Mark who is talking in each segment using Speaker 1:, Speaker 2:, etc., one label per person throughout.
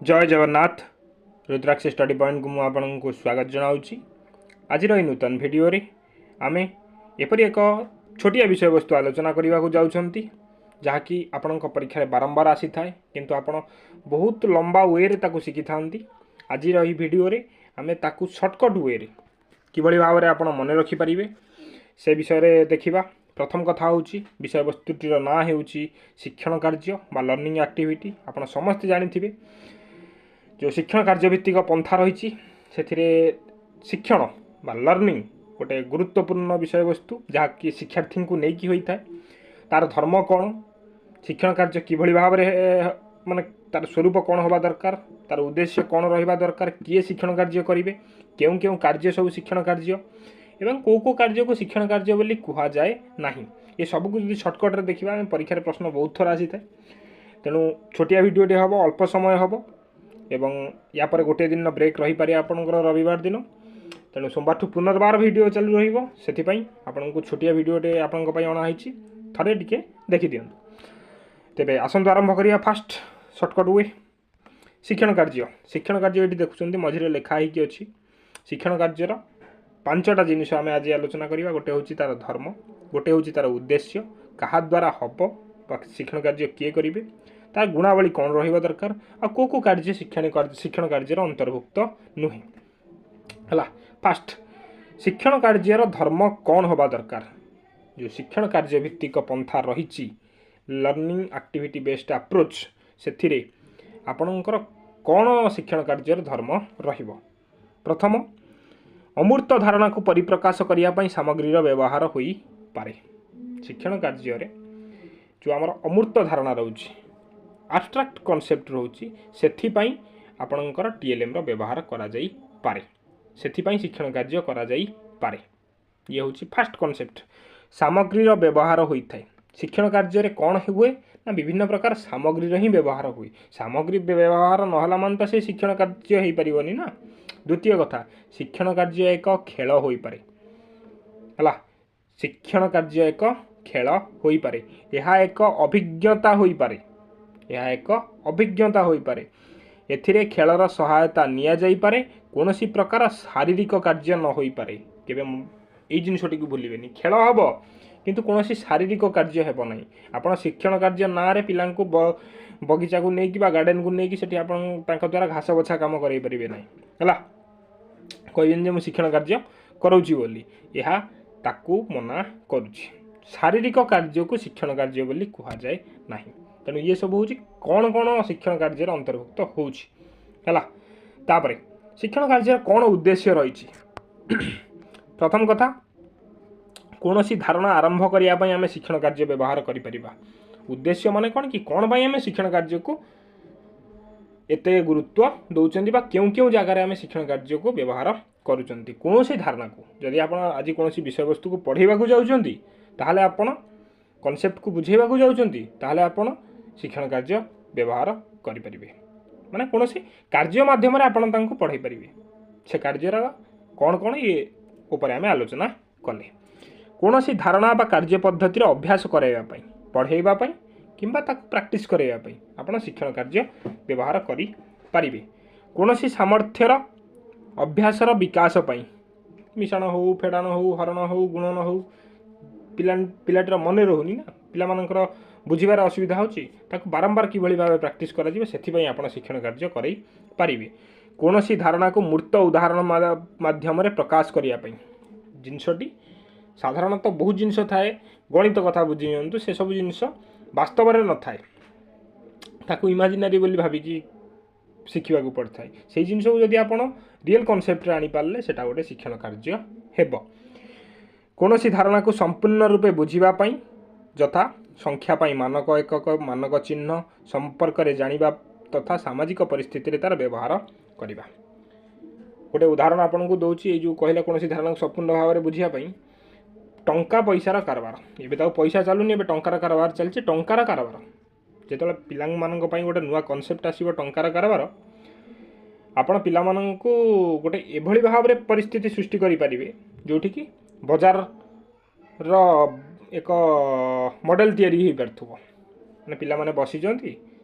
Speaker 1: ଜୟ Jagannath. Rudraksha study ପଏଣ୍ଟକୁ ମୁଁ ଆପଣଙ୍କୁ ସ୍ୱାଗତ ଜଣାଉଛି। ଆଜିର ଏହି ନୂତନ ଭିଡ଼ିଓରେ ଆମେ ଏପରି ଏକ ଛୋଟିଆ ବିଷୟବସ୍ତୁ ଆଲୋଚନା କରିବାକୁ ଯାଉଛନ୍ତି, ଯାହାକି ଆପଣଙ୍କ ପରୀକ୍ଷାରେ ବାରମ୍ବାର ଆସିଥାଏ, କିନ୍ତୁ ଆପଣ ବହୁତ ଲମ୍ବା ୱେରେ ତାକୁ ଶିଖିଥାନ୍ତି। ଆଜିର ଏହି ଭିଡ଼ିଓରେ ଆମେ ତାକୁ ସର୍ଟକଟ୍ ୱେରେ କିଭଳି ଭାବରେ ଆପଣ ମନେ ରଖିପାରିବେ, ସେ ବିଷୟରେ ଦେଖିବା। ପ୍ରଥମ କଥା ହେଉଛି, ବିଷୟବସ୍ତୁଟିର ନାଁ ହେଉଛି ଶିକ୍ଷଣ କାର୍ଯ୍ୟ ବା ଲର୍ଣ୍ଣିଂ ଆକ୍ଟିଭିଟି। ଆପଣ ସମସ୍ତେ ଜାଣିଥିବେ, ଯେଉଁ ଶିକ୍ଷଣ କାର୍ଯ୍ୟଭିତ୍ତିକ ପନ୍ଥା ରହିଛି, ସେଥିରେ ଶିକ୍ଷଣ ବା ଲର୍ଣ୍ଣିଂ ଗୋଟେ ଗୁରୁତ୍ୱପୂର୍ଣ୍ଣ ବିଷୟବସ୍ତୁ, ଯାହାକି ଶିକ୍ଷାର୍ଥୀଙ୍କୁ ନେଇକି ହୋଇଥାଏ। ତା'ର ଧର୍ମ କ'ଣ, ଶିକ୍ଷଣ କାର୍ଯ୍ୟ କିଭଳି ଭାବରେ, ମାନେ ତା'ର ସ୍ୱରୂପ କ'ଣ ହେବା ଦରକାର, ତା'ର ଉଦ୍ଦେଶ୍ୟ କ'ଣ ରହିବା ଦରକାର, କିଏ ଶିକ୍ଷଣ କାର୍ଯ୍ୟ କରିବେ, କେଉଁ କେଉଁ କାର୍ଯ୍ୟ ସବୁ ଶିକ୍ଷଣ କାର୍ଯ୍ୟ ଏବଂ କେଉଁ କେଉଁ କାର୍ଯ୍ୟକୁ ଶିକ୍ଷଣ କାର୍ଯ୍ୟ ବୋଲି କୁହାଯାଏ ନାହିଁ, ଏସବୁକୁ ଯଦି ସର୍ଟକଟ୍ରେ ଦେଖିବା ଆମେ, ପରୀକ୍ଷାରେ ପ୍ରଶ୍ନ ବହୁତ ଥର ଆସିଥାଏ। ତେଣୁ ଛୋଟିଆ ଭିଡ଼ିଓଟି ହେବ, ଅଳ୍ପ ସମୟ ହେବ ଏବଂ ୟା ପରେ ଗୋଟିଏ ଦିନ ବ୍ରେକ୍ ରହିପାରେ ଆପଣଙ୍କର ରବିବାର ଦିନ। ତେଣୁ ସୋମବାରଠୁ ପୁନର୍ବାର ଭିଡ଼ିଓ ଚାଲୁ ରହିବ। ସେଥିପାଇଁ ଆପଣଙ୍କୁ ଛୋଟିଆ ଭିଡ଼ିଓଟେ ଆପଣଙ୍କ ପାଇଁ ଅଣା ହେଇଛି, ଥରେ ଟିକେ ଦେଖିଦିଅନ୍ତୁ। ତେବେ ଆସନ୍ତୁ ଆରମ୍ଭ କରିବା। ଫାଷ୍ଟ ସର୍ଟକଟ୍ we, ଶିକ୍ଷଣ କାର୍ଯ୍ୟ। ଶିକ୍ଷଣ କାର୍ଯ୍ୟ ଏଠି ଦେଖୁଛନ୍ତି, ମଝିରେ ଲେଖା ହେଇକି ଅଛି। ଶିକ୍ଷଣ କାର୍ଯ୍ୟର ପାଞ୍ଚଟା ଜିନିଷ ଆମେ ଆଜି ଆଲୋଚନା କରିବା। ଗୋଟେ ହେଉଛି ତା'ର ଧର୍ମ, ଗୋଟେ ହେଉଛି ତା'ର ଉଦ୍ଦେଶ୍ୟ, କାହା ଦ୍ୱାରା ହେବ ବା ଶିକ୍ଷଣ କାର୍ଯ୍ୟ କିଏ କରିବେ, ତାର ଗୁଣାବଳୀ କ'ଣ ରହିବା ଦରକାର, ଆଉ କେଉଁ କେଉଁ କାର୍ଯ୍ୟ ଶିକ୍ଷଣ କାର୍ଯ୍ୟର ଅନ୍ତର୍ଭୁକ୍ତ ନୁହେଁ। ହେଲା, ଫାଷ୍ଟ ଶିକ୍ଷଣ କାର୍ଯ୍ୟର ଧର୍ମ କ'ଣ ହେବା ଦରକାର? ଯେଉଁ ଶିକ୍ଷଣ କାର୍ଯ୍ୟ ଭିତ୍ତିକ ପନ୍ଥା ରହିଛି, ଲର୍ଣ୍ଣିଂ ଆକ୍ଟିଭିଟି ବେସ୍ଡ ଆପ୍ରୋଚ୍, ସେଥିରେ ଆପଣଙ୍କର କ'ଣ ଶିକ୍ଷଣ କାର୍ଯ୍ୟର ଧର୍ମ ରହିବ? ପ୍ରଥମ, ଅମୂର୍ତ୍ତ ଧାରଣାକୁ ପରିପ୍ରକାଶ କରିବା ପାଇଁ ସାମଗ୍ରୀର ବ୍ୟବହାର ହୋଇପାରେ। ଶିକ୍ଷଣ କାର୍ଯ୍ୟରେ ଯେଉଁ ଆମର ଅମୂର୍ତ୍ତ ଧାରଣା ରହୁଛି, ଆବଷ୍ଟ୍ରାକ୍ଟ କନସେପ୍ଟ ରହୁଛି, ସେଥିପାଇଁ ଆପଣଙ୍କର ଟିଏଲ୍ଏମ୍ର ବ୍ୟବହାର କରାଯାଇପାରେ, ସେଥିପାଇଁ ଶିକ୍ଷଣ କାର୍ଯ୍ୟ କରାଯାଇପାରେ। ଇଏ ହେଉଛି ଫାଷ୍ଟ କନସେପ୍ଟ। ସାମଗ୍ରୀର ବ୍ୟବହାର ହୋଇଥାଏ। ଶିକ୍ଷଣ କାର୍ଯ୍ୟରେ କ'ଣ ହୁଏ ନା, ବିଭିନ୍ନ ପ୍ରକାର ସାମଗ୍ରୀର ହିଁ ବ୍ୟବହାର ହୁଏ। ସାମଗ୍ରୀ ବ୍ୟବହାର ନହେଲା ମାନେ ତ ସେ ଶିକ୍ଷଣ କାର୍ଯ୍ୟ ହେଇପାରିବନି ନା। ଦ୍ୱିତୀୟ କଥା, ଶିକ୍ଷଣ କାର୍ଯ୍ୟ ଏକ ଖେଳ ହୋଇପାରେ। ହେଲା, ଶିକ୍ଷଣ କାର୍ଯ୍ୟ ଏକ ଖେଳ ହୋଇପାରେ। ଏହା ଏକ ଅଭିଜ୍ଞତା ହୋଇପାରେ। ଏହା ଏକ ଅଭିଜ୍ଞତା ହୋଇପାରେ। ଏଥିରେ ଖେଳର ସହାୟତା ନିଆଯାଇପାରେ। କୌଣସି ପ୍ରକାର ଶାରୀରିକ କାର୍ଯ୍ୟ ନ ହୋଇପାରେ। କେବେ ଏଇ ଜିନିଷଟିକୁ ଭୁଲିବେନି। ଖେଳ ହେବ, କିନ୍ତୁ କୌଣସି ଶାରୀରିକ କାର୍ଯ୍ୟ ହେବ ନାହିଁ। ଆପଣ ଶିକ୍ଷଣ କାର୍ଯ୍ୟ ନାଁରେ ପିଲାଙ୍କୁ ବଗିଚାକୁ ନେଇକି ବା ଗାର୍ଡ଼େନକୁ ନେଇକି ସେଠି ଆପଣ ତାଙ୍କ ଦ୍ୱାରା ଘାସ ବଛା କାମ କରାଇ ପାରିବେ ନାହିଁ। ହେଲା, କହିବେନି ଯେ ମୁଁ ଶିକ୍ଷଣ କାର୍ଯ୍ୟ କରାଉଛି ବୋଲି। ଏହା ତାକୁ ମନା କରୁଛି। ଶାରୀରିକ କାର୍ଯ୍ୟକୁ ଶିକ୍ଷଣ କାର୍ଯ୍ୟ ବୋଲି କୁହାଯାଏ ନାହିଁ। ତେଣୁ ଇଏ ସବୁ ହେଉଛି କ'ଣ କ'ଣ ଶିକ୍ଷଣ କାର୍ଯ୍ୟର ଅନ୍ତର୍ଭୁକ୍ତ ହେଉଛି। ହେଲା, ତାପରେ ଶିକ୍ଷଣ କାର୍ଯ୍ୟର କ'ଣ ଉଦ୍ଦେଶ୍ୟ ରହିଛି? ପ୍ରଥମ କଥା, କୌଣସି ଧାରଣା ଆରମ୍ଭ କରିବା ପାଇଁ ଆମେ ଶିକ୍ଷଣ କାର୍ଯ୍ୟ ବ୍ୟବହାର କରିପାରିବା। ଉଦ୍ଦେଶ୍ୟ ମାନେ କ'ଣ କି, କ'ଣ ପାଇଁ ଆମେ ଶିକ୍ଷଣ କାର୍ଯ୍ୟକୁ ଏତେ ଗୁରୁତ୍ୱ ଦେଉଛନ୍ତି ବା କେଉଁ କେଉଁ ଜାଗାରେ ଆମେ ଶିକ୍ଷଣ କାର୍ଯ୍ୟକୁ ବ୍ୟବହାର କରୁଛନ୍ତି? କୌଣସି ଧାରଣାକୁ, ଯଦି ଆପଣ ଆଜି କୌଣସି ବିଷୟବସ୍ତୁକୁ ପଢ଼େଇବାକୁ ଯାଉଛନ୍ତି, ତାହେଲେ ଆପଣ କନସେପ୍ଟକୁ ବୁଝେଇବାକୁ ଯାଉଛନ୍ତି, ତାହେଲେ ଆପଣ ଶିକ୍ଷଣ କାର୍ଯ୍ୟ ବ୍ୟବହାର କରିପାରିବେ। ମାନେ କୌଣସି କାର୍ଯ୍ୟ ମାଧ୍ୟମରେ ଆପଣ ତାଙ୍କୁ ପଢ଼େଇ ପାରିବେ। ସେ କାର୍ଯ୍ୟର କ'ଣ କ'ଣ, ଇଏ ଉପରେ ଆମେ ଆଲୋଚନା କଲେ। କୌଣସି ଧାରଣା ବା କାର୍ଯ୍ୟ ପଦ୍ଧତିର ଅଭ୍ୟାସ କରାଇବା ପାଇଁ, ପଢ଼େଇବା ପାଇଁ କିମ୍ବା ତାକୁ ପ୍ରାକ୍ଟିସ୍ କରାଇବା ପାଇଁ ଆପଣ ଶିକ୍ଷଣ କାର୍ଯ୍ୟ ବ୍ୟବହାର କରିପାରିବେ। କୌଣସି ସାମର୍ଥ୍ୟର ଅଭ୍ୟାସର ବିକାଶ ପାଇଁ, ମିଶାଣ ହେଉ, ଫେଡ଼ାଣ ହେଉ, ହରଣ ହେଉ, ଗୁଣନ ହେଉ, ପିଲାଟିର ମନେ ରହୁନି ନା, ପିଲାମାନଙ୍କର ବୁଝିବାରେ ଅସୁବିଧା ହେଉଛି, ତାକୁ ବାରମ୍ବାର କିଭଳି ଭାବେ ପ୍ରାକ୍ଟିସ୍ କରାଯିବ, ସେଥିପାଇଁ ଆପଣ ଶିକ୍ଷଣ କାର୍ଯ୍ୟ କରାଇ ପାରିବେ। କୌଣସି ଧାରଣାକୁ ମୂର୍ତ୍ତ ଉଦାହରଣ ମାଧ୍ୟମରେ ପ୍ରକାଶ କରିବା ପାଇଁ। ଜିନିଷଟି ସାଧାରଣତଃ ବହୁତ ଜିନିଷ ଥାଏ, ଗଣିତ କଥା ବୁଝି ନିଅନ୍ତୁ, ସେସବୁ ଜିନିଷ ବାସ୍ତବରେ ନଥାଏ, ତାକୁ ଇମାଜିନାରୀ ବୋଲି ଭାବିକି ଶିଖିବାକୁ ପଡ଼ିଥାଏ। ସେଇ ଜିନିଷକୁ ଯଦି ଆପଣ ରିଏଲ୍ କନସେପ୍ଟରେ ଆଣିପାରିଲେ, ସେଇଟା ଗୋଟେ ଶିକ୍ଷଣ କାର୍ଯ୍ୟ ହେବ। କୌଣସି ଧାରଣାକୁ ସମ୍ପୂର୍ଣ୍ଣ ରୂପେ ବୁଝିବା ପାଇଁ, ଯଥା ସଂଖ୍ୟା ପାଇଁ ମାନକ ଏକକ, ମାନକ ଚିହ୍ନ ସମ୍ପର୍କରେ ଜାଣିବା ତଥା ସାମାଜିକ ପରିସ୍ଥିତିରେ ତା'ର ବ୍ୟବହାର କରିବା। ଗୋଟେ ଉଦାହରଣ ଆପଣଙ୍କୁ ଦେଉଛି। ଏଇ ଯେଉଁ କହିଲା କୌଣସି ଧାରଣାକୁ ସମ୍ପୂର୍ଣ୍ଣ ଭାବରେ ବୁଝିବା ପାଇଁ, ଟଙ୍କା ପଇସାର କାରବାର। ଏବେ ତ ଆଉ ପଇସା ଚାଲୁନି, ଏବେ ଟଙ୍କାର କାରବାର ଚାଲିଛି। ଟଙ୍କାର କାରବାର ଯେତେବେଳେ ପିଲାମାନଙ୍କ ପାଇଁ ଗୋଟେ ନୂଆ କନସେପ୍ଟ ଆସିବ ଟଙ୍କାର କାରବାର, ଆପଣ ପିଲାମାନଙ୍କୁ ଗୋଟେ ଏଭଳି ଭାବରେ ପରିସ୍ଥିତି ସୃଷ୍ଟି କରିପାରିବେ, ଯେଉଁଠିକି ବଜାରର ଏକ ମଡ଼େଲ ତିଆରି ହୋଇପାରୁଥିବ। ମାନେ ପିଲାମାନେ ବସିଛନ୍ତି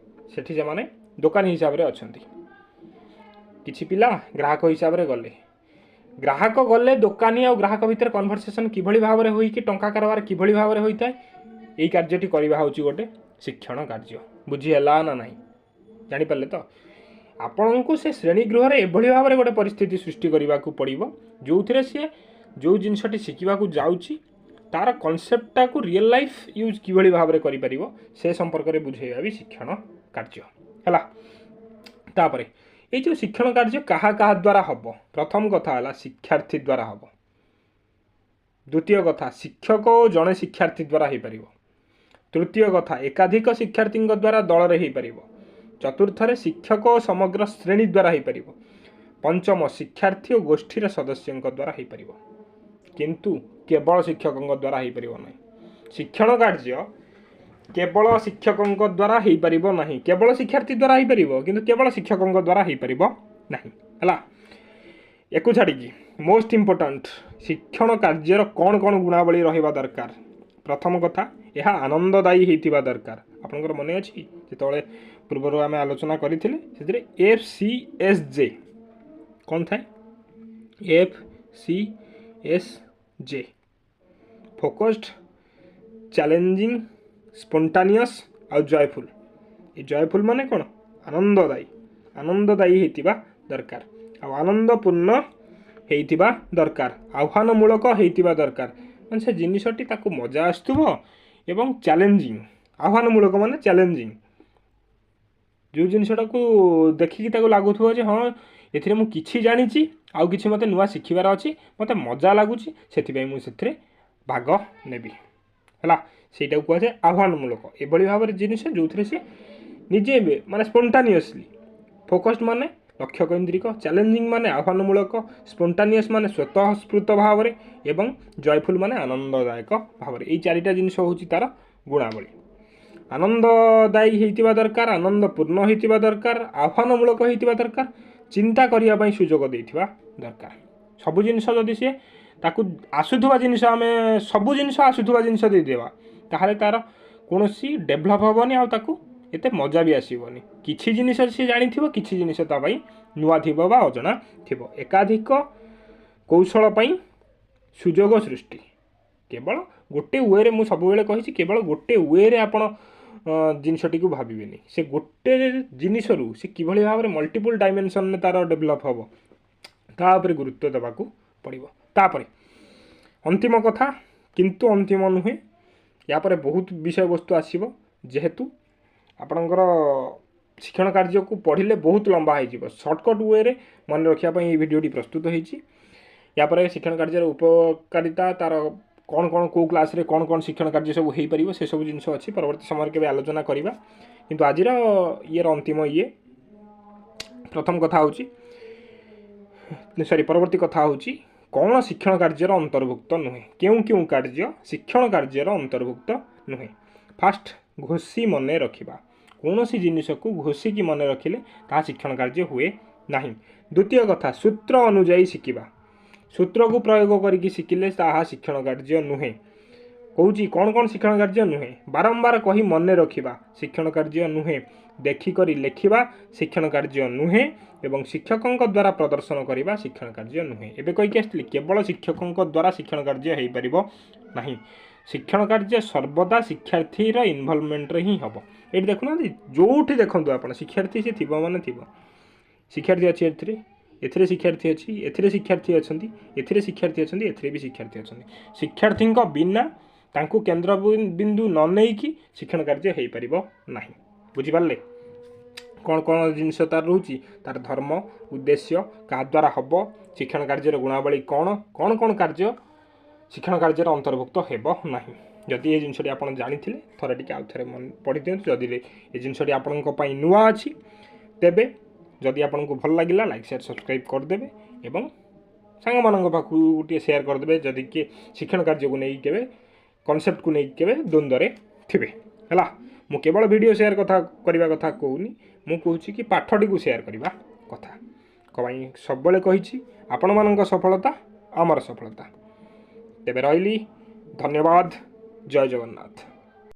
Speaker 1: ସେଠି, ସେମାନେ ଦୋକାନୀ ହିସାବରେ ଅଛନ୍ତି। କିଛି ପିଲା ଗ୍ରାହକ ହିସାବରେ ଗଲେ, ଗ୍ରାହକ ଗଲେ ଦୋକାନୀ ଆଉ ଗ୍ରାହକ ଭିତରେ କନଭରସେସନ୍ କିଭଳି ଭାବରେ ହୋଇକି ଟଙ୍କା କାରବାର କିଭଳି ଭାବରେ ହୋଇଥାଏ, ଏଇ କାର୍ଯ୍ୟଟି କରିବା ହେଉଛି ଗୋଟେ ଶିକ୍ଷଣ କାର୍ଯ୍ୟ। ବୁଝିହେଲା ନା ନାହିଁ? ଜାଣିପାରିଲେ ତ? ଆପଣଙ୍କୁ ସେ ଶ୍ରେଣୀ ଗୃହରେ ଏଭଳି ଭାବରେ ଗୋଟେ ପରିସ୍ଥିତି ସୃଷ୍ଟି କରିବାକୁ ପଡ଼ିବ ଯେଉଁଥିରେ ସିଏ ଯେଉଁ ଜିନିଷଟି ଶିଖିବାକୁ ଯାଉଛି ତାର କନସେପ୍ଟଟାକୁ ରିଏଲ୍ ଲାଇଫ୍ ୟୁଜ୍ କିଭଳି ଭାବରେ କରିପାରିବ ସେ ସମ୍ପର୍କରେ ବୁଝେଇବା ବି ଶିକ୍ଷଣ କାର୍ଯ୍ୟ ହେଲା। ତାପରେ ଏଇ ଯେଉଁ ଶିକ୍ଷଣ କାର୍ଯ୍ୟ କାହା କାହା ଦ୍ୱାରା ହେବ? ପ୍ରଥମ କଥା ହେଲା ଶିକ୍ଷାର୍ଥୀ ଦ୍ୱାରା ହେବ। ଦ୍ୱିତୀୟ କଥା ଶିକ୍ଷକ ଓ ଜଣେ ଶିକ୍ଷାର୍ଥୀ ଦ୍ୱାରା ହେଇପାରିବ। ତୃତୀୟ କଥା ଏକାଧିକ ଶିକ୍ଷାର୍ଥୀଙ୍କ ଦ୍ୱାରା ଦଳରେ ହେଇପାରିବ। ଚତୁର୍ଥରେ ଶିକ୍ଷକ ଓ ସମଗ୍ର ଶ୍ରେଣୀ ଦ୍ୱାରା ହେଇପାରିବ। ପଞ୍ଚମ ଶିକ୍ଷାର୍ଥୀ ଓ ଗୋଷ୍ଠୀର ସଦସ୍ୟଙ୍କ ଦ୍ୱାରା ହେଇପାରିବ। କିନ୍ତୁ କେବଳ ଶିକ୍ଷକଙ୍କ ଦ୍ୱାରା ହେଇପାରିବ ନାହିଁ। ଶିକ୍ଷଣ କାର୍ଯ୍ୟ କେବଳ ଶିକ୍ଷକଙ୍କ ଦ୍ୱାରା ହେଇପାରିବ ନାହିଁ। କେବଳ ଶିକ୍ଷାର୍ଥୀ ଦ୍ୱାରା ହେଇପାରିବ, କିନ୍ତୁ କେବଳ ଶିକ୍ଷକଙ୍କ ଦ୍ୱାରା ହେଇପାରିବ ନାହିଁ। ହେଲା, ୟାକୁ ଛାଡ଼ିକି ମୋଷ୍ଟ ଇମ୍ପୋର୍ଟାଣ୍ଟ ଶିକ୍ଷଣ କାର୍ଯ୍ୟର କ'ଣ କ'ଣ ଗୁଣାବଳୀ ରହିବା ଦରକାର? ପ୍ରଥମ କଥା ଏହା ଆନନ୍ଦଦାୟୀ ହେଇଥିବା ଦରକାର। ଆପଣଙ୍କର ମନେ ଅଛି ଯେତେବେଳେ ପୂର୍ବରୁ ଆମେ ଆଲୋଚନା କରିଥିଲେ, ସେଥିରେ ଏଫ୍ ସି ଏସ୍ ଜେ କ'ଣ ଥାଏ? F C S J, focused, challenging, spontaneous ଆଉ ଜୟଫୁଲ୍। ଏ ଜୟଫୁଲ୍ ମାନେ କ'ଣ? ଆନନ୍ଦଦାୟୀ। ଆନନ୍ଦଦାୟୀ ହେଇଥିବା ଦରକାର ଆଉ ଆନନ୍ଦପୂର୍ଣ୍ଣ ହେଇଥିବା ଦରକାର, ଆହ୍ୱାନମୂଳକ ହେଇଥିବା ଦରକାର। ମାନେ ସେ ଜିନିଷଟି ତାକୁ ମଜା ଆସୁଥିବ ଏବଂ ଚ୍ୟାଲେଞ୍ଜିଂ। ଆହ୍ୱାନମୂଳକ ମାନେ ଚ୍ୟାଲେଞ୍ଜିଂ, ଯେଉଁ ଜିନିଷଟାକୁ ଦେଖିକି ତାକୁ ଲାଗୁଥିବ ଯେ ହଁ ଏଥିରେ ମୁଁ କିଛି ଜାଣିଛି, ଆଉ କିଛି ମୋତେ ନୂଆ ଶିଖିବାର ଅଛି, ମୋତେ ମଜା ଲାଗୁଛି, ସେଥିପାଇଁ ମୁଁ ସେଥିରେ ଭାଗ ନେବି। ହେଲା, ସେଇଟାକୁ କୁହାଯାଏ ଆହ୍ୱାନମୂଳକ। ଏଭଳି ଭାବରେ ଜିନିଷ ଯେଉଁଥିରେ ସେ ନିଜେ ମାନେ ସ୍ପଣ୍ଟାନିୟସଲି, ଫୋକସ୍ଡ ମାନେ ଲକ୍ଷ୍ୟ କେନ୍ଦ୍ରିକ, ଚ୍ୟାଲେଞ୍ଜିଂ ମାନେ ଆହ୍ୱାନମୂଳକ, ସ୍ପଣ୍ଟାନିୟସ୍ ମାନେ ସ୍ୱତଃସ୍ଫୂର୍ତ୍ତ ଭାବରେ ଏବଂ ଜୟଫୁଲ୍ ମାନେ ଆନନ୍ଦଦାୟକ ଭାବରେ। ଏଇ ଚାରିଟା ଜିନିଷ ହେଉଛି ତା'ର ଗୁଣାବଳୀ। ଆନନ୍ଦଦାୟୀ ହେଇଥିବା ଦରକାର, ଆନନ୍ଦପୂର୍ଣ୍ଣ ହେଇଥିବା ଦରକାର, ଆହ୍ୱାନମୂଳକ ହେଇଥିବା ଦରକାର, ଚିନ୍ତା କରିବା ପାଇଁ ସୁଯୋଗ ଦେଇଥିବା ଦରକାର। ସବୁ ଜିନିଷ ଯଦି ସିଏ ତାକୁ ଆସୁଥିବା ଜିନିଷ, ଆମେ ସବୁ ଜିନିଷ ଆସୁଥିବା ଜିନିଷ ଦେଇଦେବା, ତାହେଲେ ତା'ର କୌଣସି ଡେଭଲପ୍ ହେବନି ଆଉ ତାକୁ ଏତେ ମଜା ବି ଆସିବନି। କିଛି ଜିନିଷ ସିଏ ଜାଣିଥିବ, କିଛି ଜିନିଷ ତା ପାଇଁ ନୂଆ ଥିବ ବା ଅଜଣା ଥିବ। ଏକାଧିକ କୌଶଳ ପାଇଁ ସୁଯୋଗ ସୃଷ୍ଟି। କେବଳ ଗୋଟେ ୱେରେ, ମୁଁ ସବୁବେଳେ କହିଛି କେବଳ ଗୋଟେ ୱେରେ ଆପଣ ଜିନିଷଟିକୁ ଭାବିବେନି। ସେ ଗୋଟେ ଜିନିଷରୁ ସେ କିଭଳି ଭାବରେ ମଲ୍ଟିପୁଲ୍ ଡାଇମେନସନ୍ରେ ତା'ର ଡେଭଲପ୍ ହେବ ତା ଉପରେ ଗୁରୁତ୍ୱ ଦେବାକୁ ପଡ଼ିବ। ତାପରେ ଅନ୍ତିମ କଥା, କିନ୍ତୁ ଅନ୍ତିମ ନୁହେଁ, ୟା ପରେ ବହୁତ ବିଷୟବସ୍ତୁ ଆସିବ। ଯେହେତୁ ଆପଣଙ୍କର ଶିକ୍ଷଣ କାର୍ଯ୍ୟକୁ ପଢ଼ିଲେ ବହୁତ ଲମ୍ବା ହେଇଯିବ, ସର୍ଟକଟ୍ ୱେରେ ମନେ ରଖିବା ପାଇଁ ଏଇ ଭିଡ଼ିଓଟି ପ୍ରସ୍ତୁତ ହେଇଛି। ୟା ପରେ ଶିକ୍ଷଣ କାର୍ଯ୍ୟର ଉପକାରିତା, ତା'ର କ'ଣ କ'ଣ କେଉଁ କ୍ଲାସ୍ରେ କ'ଣ କ'ଣ ଶିକ୍ଷଣ କାର୍ଯ୍ୟ ସବୁ ହେଇପାରିବ, ସେସବୁ ଜିନିଷ ଅଛି, ପରବର୍ତ୍ତୀ ସମୟରେ କେବେ ଆଲୋଚନା କରିବା। କିନ୍ତୁ ଆଜିର ଇଏର ଅନ୍ତିମ ଇଏ ପ୍ରଥମ କଥା ହେଉଛି, ସରି ପରବର୍ତ୍ତୀ କଥା ହେଉଛି କ'ଣ ଶିକ୍ଷଣ କାର୍ଯ୍ୟର ଅନ୍ତର୍ଭୁକ୍ତ ନୁହେଁ। କେଉଁ କେଉଁ କାର୍ଯ୍ୟ ଶିକ୍ଷଣ କାର୍ଯ୍ୟର ଅନ୍ତର୍ଭୁକ୍ତ ନୁହେଁ? ଫାଷ୍ଟ, ଘୋଷି ମନେ ରଖିବା। କୌଣସି ଜିନିଷକୁ ଘୋଷିକି ମନେ ରଖିଲେ ତାହା ଶିକ୍ଷଣ କାର୍ଯ୍ୟ ହୁଏ ନାହିଁ। ଦ୍ୱିତୀୟ କଥା, ସୂତ୍ର ଅନୁଯାୟୀ ଶିଖିବା। ସୂତ୍ରକୁ ପ୍ରୟୋଗ କରିକି ଶିଖିଲେ ତାହା ଶିକ୍ଷଣ କାର୍ଯ୍ୟ ନୁହେଁ। କହୁଛି କ'ଣ କ'ଣ ଶିକ୍ଷଣ କାର୍ଯ୍ୟ ନୁହେଁ। ବାରମ୍ବାର କହି ମନେ ରଖିବା ଶିକ୍ଷଣ କାର୍ଯ୍ୟ ନୁହେଁ। ଦେଖିକରି ଲେଖିବା ଶିକ୍ଷଣ କାର୍ଯ୍ୟ ନୁହେଁ ଏବଂ ଶିକ୍ଷକଙ୍କ ଦ୍ୱାରା ପ୍ରଦର୍ଶନ କରିବା ଶିକ୍ଷଣ କାର୍ଯ୍ୟ ନୁହେଁ। ଏବେ କହିକି ଆସିଥିଲି କେବଳ ଶିକ୍ଷକଙ୍କ ଦ୍ୱାରା ଶିକ୍ଷଣ କାର୍ଯ୍ୟ ହେଇପାରିବ ନାହିଁ। ଶିକ୍ଷଣ କାର୍ଯ୍ୟ ସର୍ବଦା ଶିକ୍ଷାର୍ଥୀର ଇନଭଲଭମେଣ୍ଟରେ ହିଁ ହେବ। ଏଇଠି ଦେଖୁନାହାନ୍ତି, ଯେଉଁଠି ଦେଖନ୍ତୁ ଆପଣ ଶିକ୍ଷାର୍ଥୀ ସେ ଥିବ ମାନେ ଥିବ। ଶିକ୍ଷାର୍ଥୀ ଅଛି ଏଥିରେ, ଏଥିରେ ଶିକ୍ଷାର୍ଥୀ ଅଛି, ଏଥିରେ ଶିକ୍ଷାର୍ଥୀ ଅଛନ୍ତି, ଏଥିରେ ଶିକ୍ଷାର୍ଥୀ ଅଛନ୍ତି, ଏଥିରେ ବି ଶିକ୍ଷାର୍ଥୀ ଅଛନ୍ତି। ଶିକ୍ଷାର୍ଥୀଙ୍କ ବିନା ତାଙ୍କୁ କେନ୍ଦ୍ରବିନ୍ଦୁ ନ ନେଇକି ଶିକ୍ଷଣ କାର୍ଯ୍ୟ ହେଇପାରିବ ନାହିଁ। ବୁଝିପାରିଲେ କ'ଣ କ'ଣ ଜିନିଷ ତାର ରହୁଛି? ତାର ଧର୍ମ, ଉଦ୍ଦେଶ୍ୟ, କାହା ଦ୍ୱାରା ହେବ, ଶିକ୍ଷଣ କାର୍ଯ୍ୟର ଗୁଣାବଳୀ କ'ଣ, କ'ଣ କ'ଣ କାର୍ଯ୍ୟ ଶିକ୍ଷଣ କାର୍ଯ୍ୟର ଅନ୍ତର୍ଭୁକ୍ତ ହେବ ନାହିଁ। ଯଦି ଏ ଜିନିଷଟି ଆପଣ ଜାଣିଥିଲେ ଥରେ ଟିକେ ଆଉ ଥରେ ପଢ଼ି ଦିଅନ୍ତୁ। ଯଦି ଏ ଜିନିଷଟି ଆପଣଙ୍କ ପାଇଁ ନୂଆ ଅଛି, ତେବେ ଯଦି ଆପଣଙ୍କୁ ଭଲ ଲାଗିଲା ଲାଇକ୍, ସେୟାର, ସବସ୍କ୍ରାଇବ୍ କରିଦେବେ ଏବଂ ସାଙ୍ଗମାନଙ୍କ ପାଖକୁ ଟିକେ ସେୟାର କରିଦେବେ ଯଦି କିଏ ଶିକ୍ଷଣ କାର୍ଯ୍ୟକୁ ନେଇକି କେବେ କନସେପ୍ଟକୁ ନେଇକି କେବେ ଦ୍ୱନ୍ଦ୍ୱରେ ଥିବେ। ହେଲା, ମୁଁ କେବଳ ଭିଡ଼ିଓ ସେୟାର କଥା କରିବା କଥା କହୁନି, ମୁଁ କହୁଛି କି ପାଠଟିକୁ ସେୟାର କରିବା କଥା। ପାଇଁ ସବୁବେଳେ କହିଛି ଆପଣମାନଙ୍କ ସଫଳତା ଆମର ସଫଳତା। ତେବେ ରହିଲି, ଧନ୍ୟବାଦ, ଜୟ ଜଗନ୍ନାଥ।